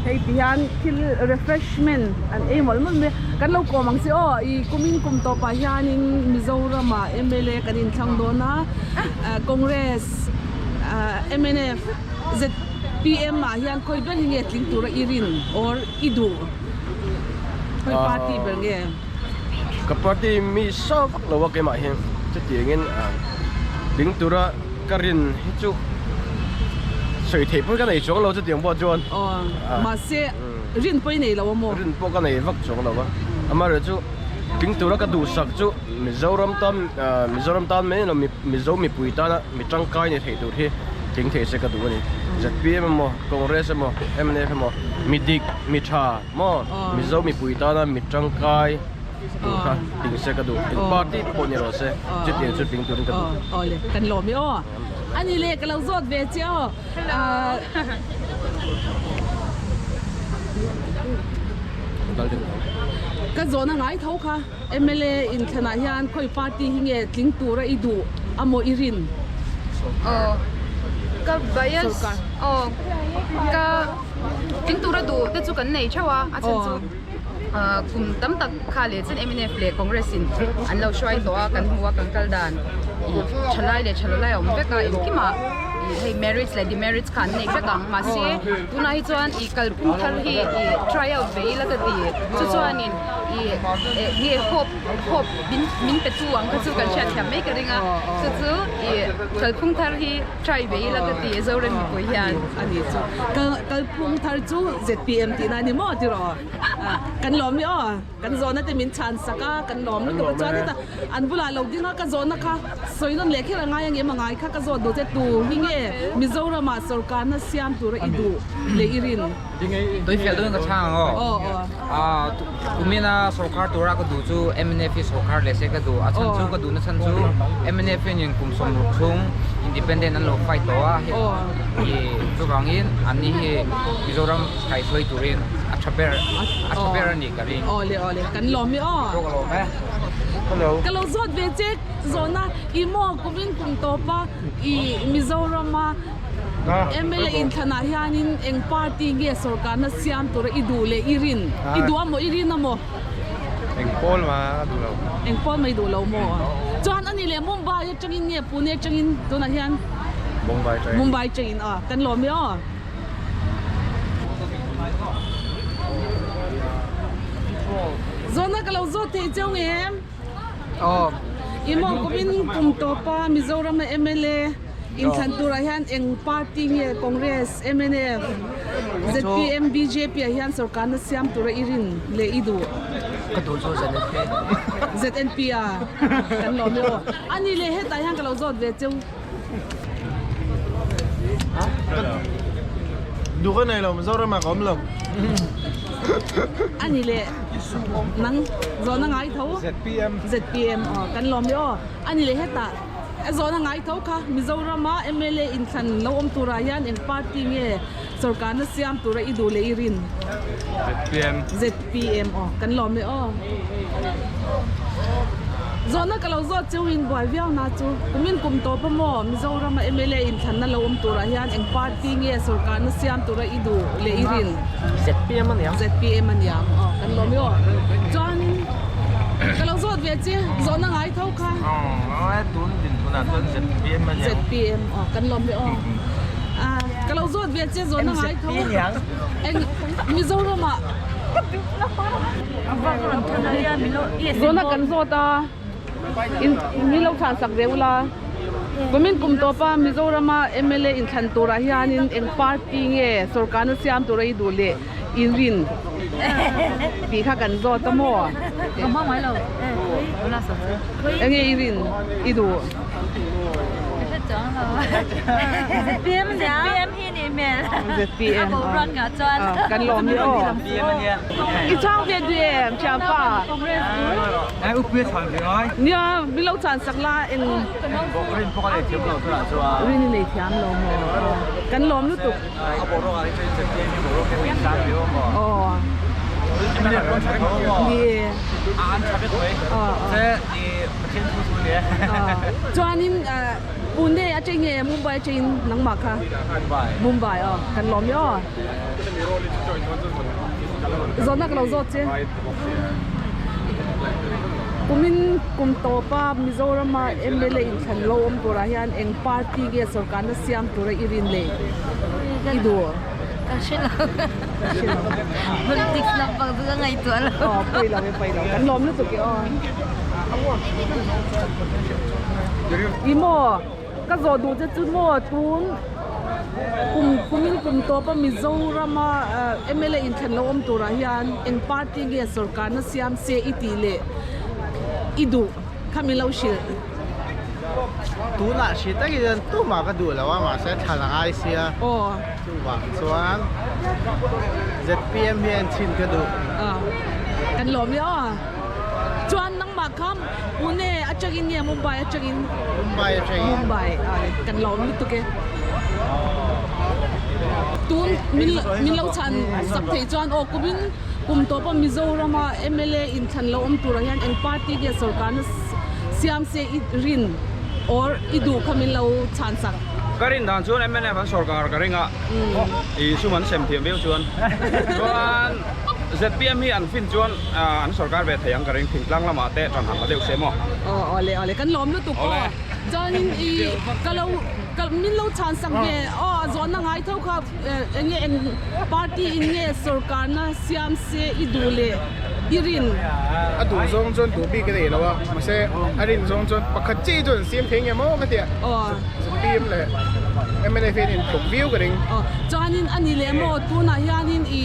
Hei ti hian thil refreshment an ei mawlh mawlh mai a, kan lo kawm ang che aw i kumin kum tawpah hianin Mizoramah mla kan inthlang dawn a, Congress mnf zpm ah hian khawi ber hi nge tling tura i rin or i duh khawi party ber nge? Ka party mi sa vak lo a keimah hi chutiangin tling tura ka rin hi chu sawi theih pawh ka nei chuang lo chutiang pawh chuan. Aw mahse rin pawh i nei lo a maw? Rin pawh ka nei vak chuang lo a, amaherawhchu tling tura ka duhsak chu Mizoram tan Mizoram tan mai ni lo Mizo mipui tana mi tangkai ni thei tur hi tling thei se ka duh a ni. Zpm emaw Congress emaw mnf emaw mi dik mi tha maw Mizo mipui tana mi tangkai tur kha tling se ka duh. Eng party pawh ni rawh se chutiang chu tling turin ka duh. Aw le kan lawm i aw. Ani le ka lo zawt ve che aw. Ka zawhna ngai tho kha. Mla inthlanah hian khawi party hi nge tling tura i duh a maw i rin? Aw ka bias aw ka tling tura duh te chu kan nei theuh a a chhan chu kum tam tak kha leh chuan mnf leh Congress in an lo hruai tawh a kan hmu a kan kal dan ih thalai leh thalo lai a awm vek a engkimah ih hei merits leh demerits kha an nei vek ang mahse tunah hi chuan ih kalphung thar hi ih try out ve ila ka ti chu chuanin. I nge hope hope min min pe tu ang kha chu kan hriat thiam mai ka ring a chu chu i kalphung thar hi try ve ila ka ti Zoram mipui hian. A ni chu kal kalphung thar chu zpm tihna a ni maw tiraw kan lawm i aw kan zawhna te min chhan sak a kan lawm lutuk a chuan heta an bulah lo ding a ka zawhna kha sawi nawn leh kher a ngai ang em a ngai kha ka zawt duh che tu hi nge Mizoramah sorkarna siam tura i duh leh i rin. Tui fel dawn ka chhang ang aw. Aw aw. Ah kumina sorkar tura ka duh chu mnf hi sorkar leh se ka duh. A chhan chu ka duhna chhan chu mnf hian kum 60 chhung independent an lo fight tawh a i chuvangin anni hi Mizoram kaihhruai turin a tha ber a tha ber a nih ka ring. Aw le aw le kan lawm i aw. Ka lawm e. Hello. Ka lo zawt ve che zawhna i maw kumin kum tawpa i Mizorama MLA inthlanah hianin eng party nge sorkarna siam tura i duh leh i rin? I duh a maw i rin a maw? Eng pawl ma a duh lo. Eng pawl ma i duh lo maw? Chuan ani leh Mumbai atangin nge Pune atangin tunah hian? Mumbai atangin. Mumbai atangin aw kan lawm e aw. Zawhna ka lo zawt thei cheu ngem? Aw. I maw kumin kum tawpa Mizoram a MLA Inthlan turah hian eng party nge Congress, mnf, zpm, bjp ah hian sorkarna siam tura i rin leh i duh? Ka duh chu ZNP. ZNP a kan lawm e aw. A ni leh hetah hian ka lo zawt ve cheu. Duh ka nei lo, Mizoram ah ka awm lo. A ni leh nang zawhna ngai tho. ZPM. ZPM aw kan lawm e aw. A ni leh hetah. A zawhna ngai tho kha Mizorama mla inthlan lo awm turah hian eng party nge sorkarna siam tura i duh leh i rin? Zpm. Zpm aw kan lawm e aw. Zawhna ka lo zawt cheu in buai viau na chu kumin kum tawp a maw Mizorama mla inthlanna lo awm turah hian eng party nge sorkarna siam tura i duh leh i rin? Zpm a niang. Zpm a niang aw kan lawm e aw. Chuanin ka lo zawt ve che zawhna ngai tho kha. Aw tun din tunah chuan zpm a niang. Zpm aw kan lawm e aw. Ka lo zawt ve che zawhna ngai tho. Eng Mizoramah zawhna kan zawt a in min lo chhan sak ve ula. Kumin kum tawpa Mizorama mla inthlan turah hianin eng party nge sorkarna siam tura i duh leh in rin tih kha kan zawt a maw? Enge i rin i duh? Zpm kan lawm hi aw i chhang ve duh em thianpa nia min lo chhan sak la eng rin i nei thiam lo maw kan lawm lutuk aw ni e. ni e. Chuanin Pune atang nge Mumbai atangin nangmah kha? Mumbai. Mumbai aw kan lawm i aw. Zawhna ka lo zawt che. Kumin kum tawpa Mizorama mla inthlan lo awm turah hian eng party nge sorkarna siam tura i rin leh i duh? Ka hre lo. Politics lampang chu ka ngaihtuah lo. Aw pawi lo e pawi lo kan lawm lutuk e aw. I maw ka zawh duh che chu maw tun kum kumin kum tawpa Mizorama mla inthlan lo awm turah hian eng party nge sorkarna siam se i tih leh i duh kha min lo hrilh. Tunah hri takin hian tumah ka duh lo a mahse thlan a ngai sia chuvang chuan ZPM hi en chhin ka duh. Kan lawm i aw. Chuan nangmah kha Pune atangin nge Mumbai atangin? Mumbai atangin. Mumbai kan lawm lutuk e. Tun min min lo chhan sak thei chuan aw kumin kum tawpa Mizorama mla inthlan lo awm turah hian eng party nge sorkarna siam se i rin or i duh kha min lo chhan sak. Ka rin dan chuan mnf an sorkar ka ring a, i sum an sem thiam viau chuan. Chuan zpm hi an fin chuan an sorkar ve thei ang ka ring, thingtlang lamah te tan han la deuh se maw. Aw awle awle kan lawm lutuk aw. Chuanin i ka lo ka min lo chhan sak ve aw a zawhna ngai tho kha eng nge eng party in nge sorkarna siam se i duh leh i rin. A duh zawng chuan duh bik a nei lo a, mahse a rin zawng chuan pakhat chiah hi chuan an siam thei nge maw ka ti a, zpm leh mnf hian intluk viau ka ring. Aw, chuanin a ni leh maw tunah hianin i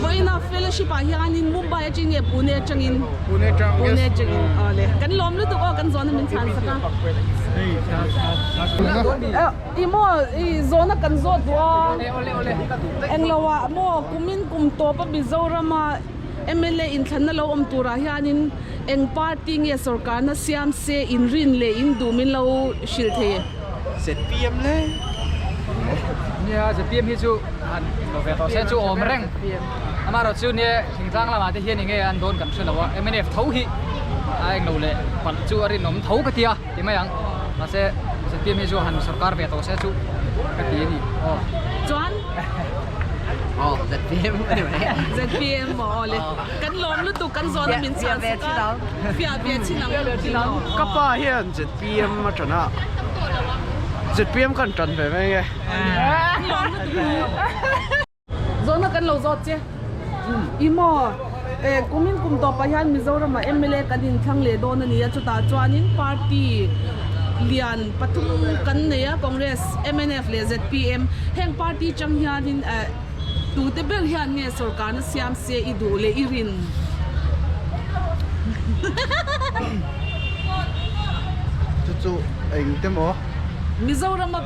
vawiina fellowship ah hianin Mumbai atangin nge Pune atangin? Pune atang yes. Pune atangin aw le, kan lawm lutuk aw kan zawhna min chhan sak a. I maw i zawhna kan zawt duh a, englo ah maw kumin kum tawpa Mizorama mla inthlanna lo awm turah hianin eng party nge sorkarna siam se inrin leh in duh min lo hrilh thei e? Zpm le. Nia zpm hi chu han lo ve tawh se chu awm reng amaherawh chu nia thingtlang lamah te hian enge an dawn kan hre lo a mnf tho hi a englo leh palh chu a rinawm tho ka tia. Ti mai ang. Mahse zpm hi chu han sorkar ve tawh se chu ka ti a ni. Aw. Chuan? Aw zpm a ni mai. Zpm maw aw le. Kan lawm lutuk kan zawhna min chhan sak a. Fiah ve chin ang. Ka pa hian zpm a tan a. Zpm kan tan ve mai nge. Kan lawm lutuk. Zawhna kan lo zawt che. I maw? Eh, kumin kum tawpah hian Mizoramah mla kan inthlang leh dawn a ni a, chutah chuanin party lian pathum kan nei a, Congress, mnf leh zpm. Heng party chang hianin eh tute ber hian nge sorkarna siam se i duh leh i rin? Chu chu engte maw? Mizorama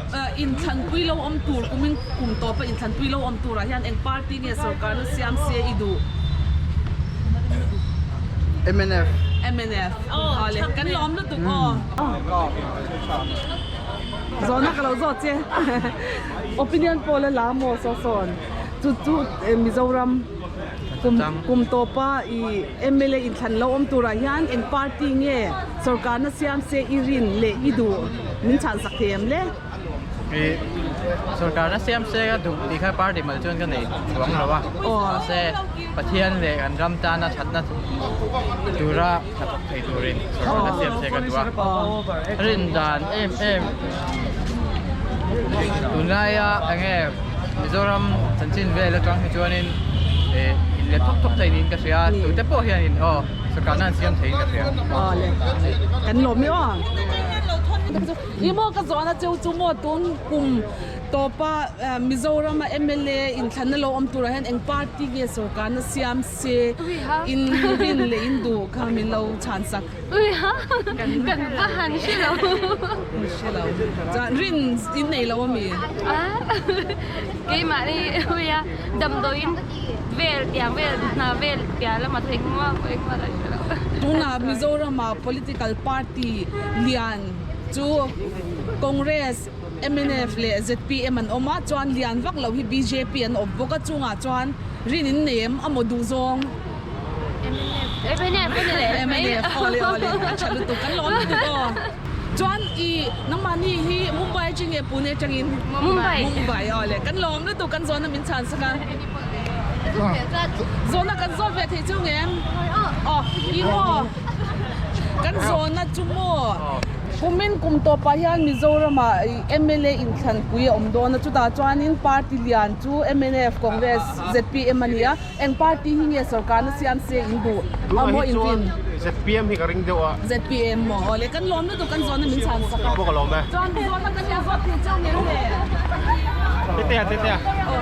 inthlanpui lo awm tur kumin kum tawpa inthlanpui lo awm turah hian eng party nge sorkarna siam se i duh? Mnf. Mnf. Awle kan lawm lutuk aw. Zawhna ka lo zawt che. Opinion poll a la maw saw sawn chu chu Mizoram kum kum tawpa i mla inthlan lo awm turah hian eng party nge sorkarna siam se i rin leh i duh min chhan sak thei em le? I sorkarna siam se ka duh tih kha party mal chuan ka nei chuang lo a, mahse Pathian leh kan ram tana thatna tura hnathawk thei turin sorkarna siam se ka duh a, rin dan em em tunlaia enge Mizoram chanchin vel atang hi chuanin ih inlet thawk thawk thei niin ka hria a, tute pawh hianin aw sorkarna an siam theiin ka hria. Kan lawm e aw. I maw ka zawhna cheu chu maw tun kum tawpa Mizoram a mla inthlanna lo awm turah hian eng party nge sorkarna siam se in rin leh in duh kha min lo chhan sak. Kan va han hre lo. Hre lo. Chuan rin in nei lo ami? Keimah ni uia damdawiin vel tiang vel hna vel piah lamah chu engmah engmah la hre lo. Tunah Mizoram ah political party lian Chu Congress, mnf leh zpm an awm a, chuan lian vak lo hi bjp an awm bawk a, chungah chuan rin in nei em a maw duh zawng? Mnf, mnf a ni leh mai. Mnf, awle awle, a tha lutuk, kan lawm lutuk aw. Chuan i nangmahni hi Mumbai atang nge Pune atangin? Mumbai. Mumbai aw le. Kan lawm lutuk kan zawhna min chhan sak a. Zawhna kan zawt ve thei chu nge? Aw i maw? Kan zawhna chu maw? Kumin kum tawpah hian Mizoramah mla inthlanpui a awm dawn a, chutah chuanin party lian chu mnf, Congress, zpm a ni a. Eng party hi nge sorkarna siam se in duh a maw in rin? Zpm hi ka ring deuh a. Zpm maw? Aw le kan lawm lutuk kan zawhna min chhan sak a. Pawh ka lawm e. Chuan zawhna kan lo zawt thei cheu ngem le? Tetea tetea. Aw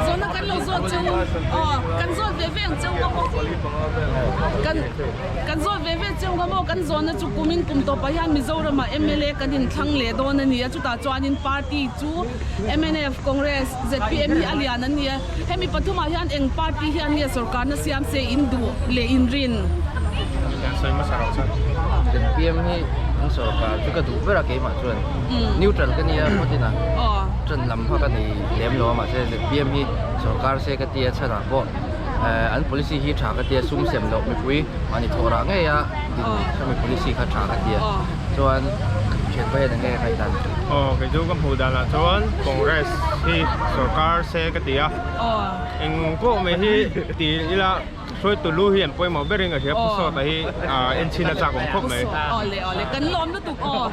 zawhna kan lo zawt cheu aw kan zawt ve ve ang cheu nga maw? Kan kan zawt ve ve cheu nga maw? Kan zawhna chu kumin kum tawpah hian Mizoramah mla kan inthlang leh dawn a ni a chutah chuanin party chu mnf, Congress, Zpm hi a lian an ni a, hemi pathumah hian eng party hian nge sorkarna siam se in duh leh in rin? Zpm hi an sorkar chu ka duh ber a keimah chuan neutral ka nia phawtin a ṭan lam kha ka nei lem lo a mahse zpm hi sorkar se ka tia chhanah pawh an policy hi ṭha ka tia sum sem loh mipui mahni thawh rah ngei a din khami policy kha ṭha ka tia chuan thianpa hian eng nge ka ngaihdan? Aw kei chu ka hmuh danah chuan Congress hi sorkar se ka ti a, eng pawh mai hi ti ila hruaitu lu hi an pawimawh berin ka hria Pu Sawta hi enchhin a chak awm khawp mai. Aw le aw le kan lawm lutuk aw.